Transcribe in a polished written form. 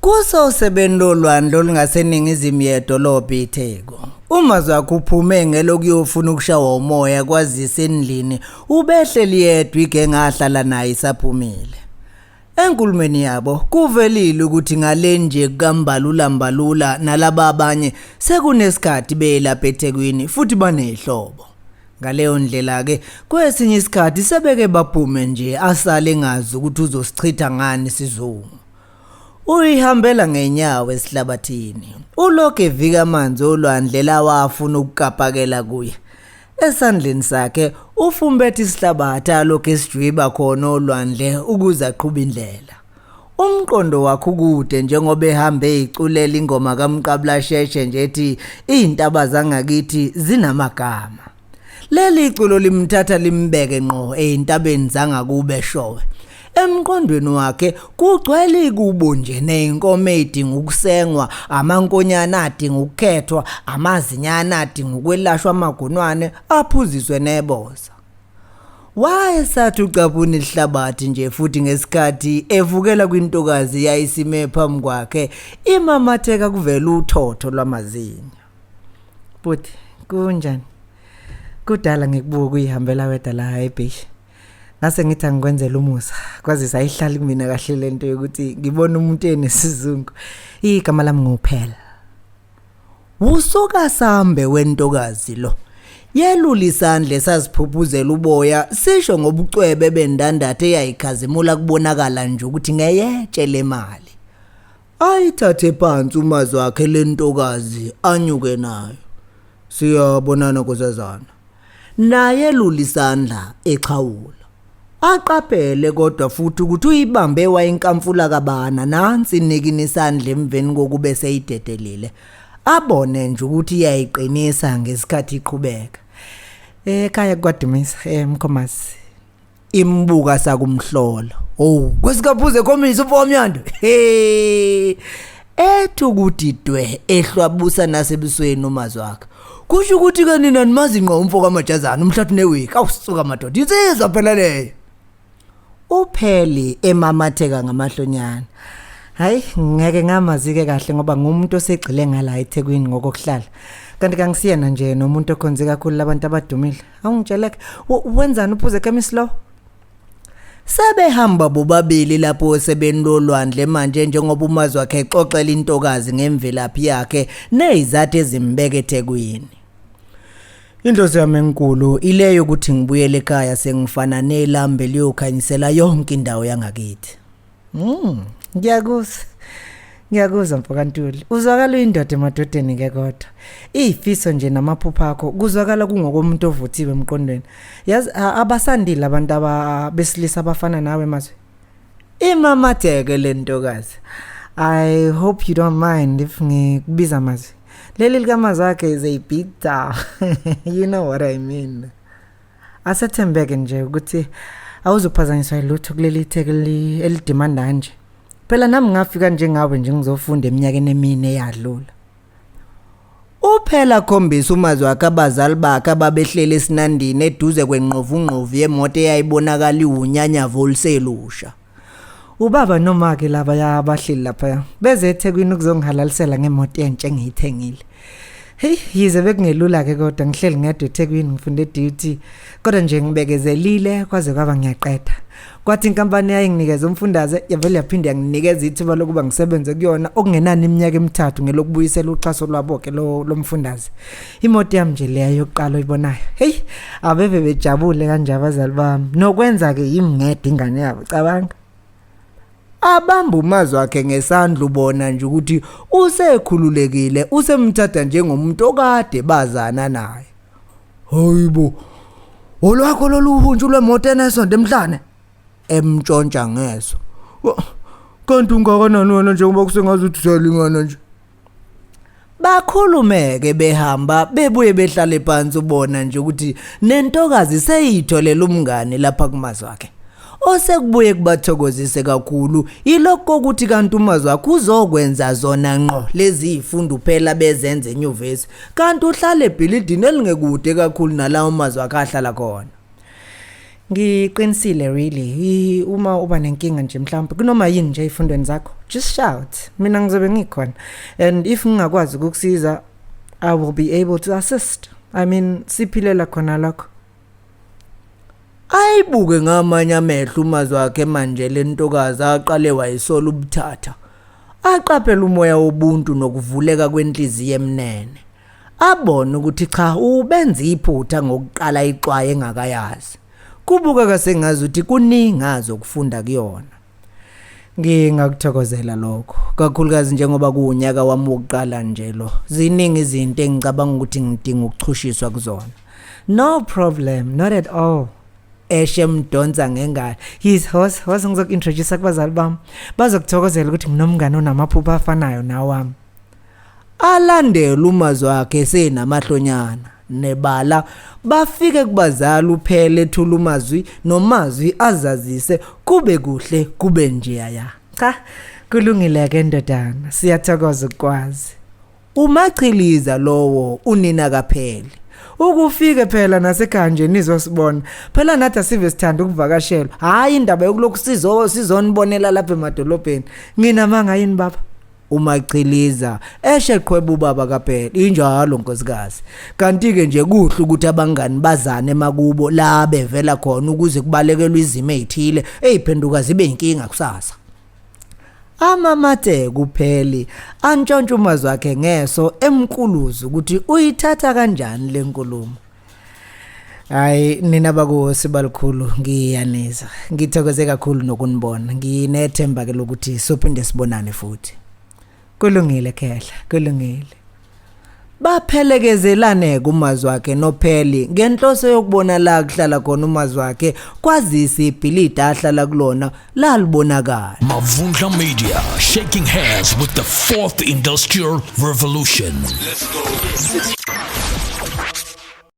Kusosebeni lolwandle olungaseningizimu yedolobha iTheku. Umazwakhe uphume ngelokuyofuna ukushawa umoya kwazise endlini ubehleli yedwa igenge ahlala naye isaphumile. Enkulumeni yabo kuvelile ukuthi ngale nje kukaMbalula Mbalula nalaba abanye sekunesikhathi belapha eThekwini futhi banehlobo. Ngaleyo ndlela-ke kwesinye isikhathi sebeke baphume nje asale engazi ukuthi uzosichitha ngani isizungu. Uyihambela ngenyawo esihlabathini. Ulokhu evika amanzi olwandle lawa afuna ukukapakela kuye. Esandleni sakhe ufumbethe isihlabathi alokhu esijwiba khona olwandle ukuze aqhube indlela. Umqondo wakhe ukude njengoba ehambe eyiculela ingoma kaMqabulasheshe nje ethi iy'ntaba zangakithi zinamagama. Leli culo limthatha limbeke ngqo ey'ntabeni zangakubo eShowe. Emqondweni wakhe kugcwele ikubo nje ney'nkomo ey'dinga ukusengwa, amankonyane adinga ukukhethwa, amazinyane adinga ukwelashwa amagunwane aphuziswe neboza. Wayesathi ucaphuna ihlabathi nje futhi ngesikhathi evukela kwintokazi yayisime phambi kwakhe imamatheka kuvela uthotho lwamazinyo. Bhuti, kunjani? Kudala ngikubuka uyihambela wedwa la ebeach. Ngase ngithi angikwenzela umusa. Kwazise ayihlali kumina kahle lento yokuthi ngibone umuntu enesizungu. Igama lami nguphela. Wusuka sambe wentokazi lo. Yelula isandla esaziphuphuzela uboya sisho ngobucwebe bendandatho eyayikhazimula kubonakala nje ukuthi ngeyetshe lemali. Ayithathe phansi umazwi wakhe lentokazi anyuke nayo. Siyabonana nkosazana. Naye elula isandla exhawula. Aqaphele kodwa futhi ukuthi uyibambe wayinkamfula kabana nansi inikina isandla emveni kokube seyidedelile. Abone nje ukuthi iyayiqinisa ngesikhathi iqhubeka. Ekhaya kwaDumisa, eMkhomazi. Imbuka sakumhlola. Oh, kwesikaphuze khomisa umfowamyando. He. Ethi ukuthi dwe ehlwabusa nasebusweni umazwi wakhe. Kusho ukuthi ke nina nimazi ngqo umfo kaMajazana umhlathi newiki. Awusuka madoda. Insizwa phela leyo. Upheli emamatheka ngamahlonyana. Hayi ngeke ngamazi-ke kahle ngoba ngumuntu osegxile ngala eThekwini ngokokuhlala. Kanti kangisiyena nje nomuntu okhonze kakhulu labantu abadumile. Awungitsheleke wenzani uphuze chemist lo? Sebehamba bobabili lapho osebeni lolwandle manje njengoba umazwi wakhe exoxela intokazi ngemvelaphi yakhe nezizathu ezimbeke eThekwini. Inhloso yami enkulu ile yokuthi ngibuyele ekhaya sengifana nelambe liyokhanyisela yonke indawo yangakithi. Ngiyakuzwa. Ngiyakuzwa mfokaNtuli. Uzwakala uyindoda emadodeni ke kodwa. Izifiso nje namaphupho akho kuzwakala kungokomuntu ovuthiwe emqondweni. Yazi abasandile abantu abesilisa abafana nawe mazwi. Imamatheke lentokazi. I hope you don't mind if ngikubiza mazwi. Leli likamazwi akhe is a big down. You know what I mean. Asethembeke nje ukuthi awuzuphazanyiswa yilutho kuleli theke elidimanda nje. Phela nami ngafika njengawe nje ngizofunda eminyakeni emine eyadlula. Uphela khombisa umazwi wakhe abazali bakhe ababehleli esinandini eduze kwenqovungqovu yemoto eyayibonakala iwunyanyavu oluselusha. Ubaba nomake laba abahleli lapha beze eThekwini ukuzongihalalisela ngemoto entsha engiyithengile. Hey, yize bekungelula ke kodwa ngihleli ngedwa eThekwini ngifunde duty kodwa nje ngibekezelile kwaze kwaba ngiyaqeda. Kwathi inkampani yayinginikeza umfundaze yavele yaphinde yanginikeza ithuba lokuba ngisebenze kuyona okungenani iminyaka emithathu ngelokubuyisela uxhaso lwabo ke lo lomfundaze. Imoto yami nje leya yokuqala oyibonayo. Hey, abeve bejabule kanje abazali bami. Nokwenza ke yimi ngedwa ingane yabo cabanga. Abamba umazwi wakhe ngesandla ubona nje ukuthi usekhululekile usemthatha njengomuntu okade bazana naye. Hayibo. Olwakho lolu huntshu lwemoto enesonto emhlane emntshontsha ngeso. Kanti ungakanani wena njengoba kusengazuthi siyalingana nje. Bakhulumeke behamba bebuye behlale phansi ubona nje ukuthi nentokazi seyitholela umngane lapha kumazwi akhe. Osekubuye kubathokozise kakhulu yilokho ukuthi kanti umazwi wakhe uzokwenza zona ngqo lezi zifundo phela bezenze enyuvesi kanti uhlala ebhilidini elingekude kakhulu nalawo mazwi akhe ahlala khona. Ngiqinisile really, uma uba nenkinga nje mhlawumbe kunoma yini nje ezifundweni zakho, just shout. Mina ngizobe ngikhona. And if ngingakwazi ukukusiza, I will be able to assist. I mean, siphilela khona lokho. Ayibuke ngamanye amehlo umazwi wakhe manje lentokazi aqale wayisola ubuthatha. Aqaphela umoya wobuntu nokuvuleka kwenhliziyo emnene. Abone ukuthi cha ubenza iphutha ngokuqala ixwaye engakayazi. Kubukeka sengazuthi kuningi azokufunda kuyona. Ngingakuthokozela lokho, kakhulukazi njengoba kuwunyaka wami wokuqala nje lo. Ziningi izinto engicabanga ukuthi ngidinga ukuchushiswa kuzona. No problem, not at all. Eshe emdonsa ngengalo. Yes, host, host ngizoku-introduce kubazali bami. Bazokuthokozela ukuthi nginomngane onamaphupho afanayo nawami. Alandele umazwi wakhe esenamahlonyana nebala bafike kubazali uphele ethula umazwi nomazwi azazise kube kuhle kube njeyaya. Cha, kulungile ke ndodana. Siyathokoza ukukwazi. Umachiliza lowo unina kapheli. Ukufike phela nasekhaya nje nizosibona. Phela nathi asive sithanda ukuvakashelwa. Hayi indaba yokulokhu sizo sizonibonela lapha emadolobheni. Nginamanga yini baba? Umachiliza eshe qhweba ubaba kaphela. Injalo nkosikazi. Kanti ke nje kuhle ukuthi abangani bazane emakubo la bevela khona ukuze kubalekelwe izimo ezithile eziphenduka zibe inkinga kusasa. Amamate kupheli antshontsha umazwi wakhe ngeso emkuluza ukuthi uyithatha kanjani lenkulumo. Hayi nina bakuwosi balikhulu ngiyaniza. Ngithokoze kakhulu nokunibona. Nginethemba ke lokuthi sophinde sibonane futhi. Kulungile khehla, kulungile. Baphelekezelane kumazwi wakhe noPheli ngenhloso yokubona la kuhlala khona umazwi wakhe kwazise ibhilidi ahlala kulona lalibonakala. Mavundla Media, shaking hands with the fourth industrial revolution. Let's go.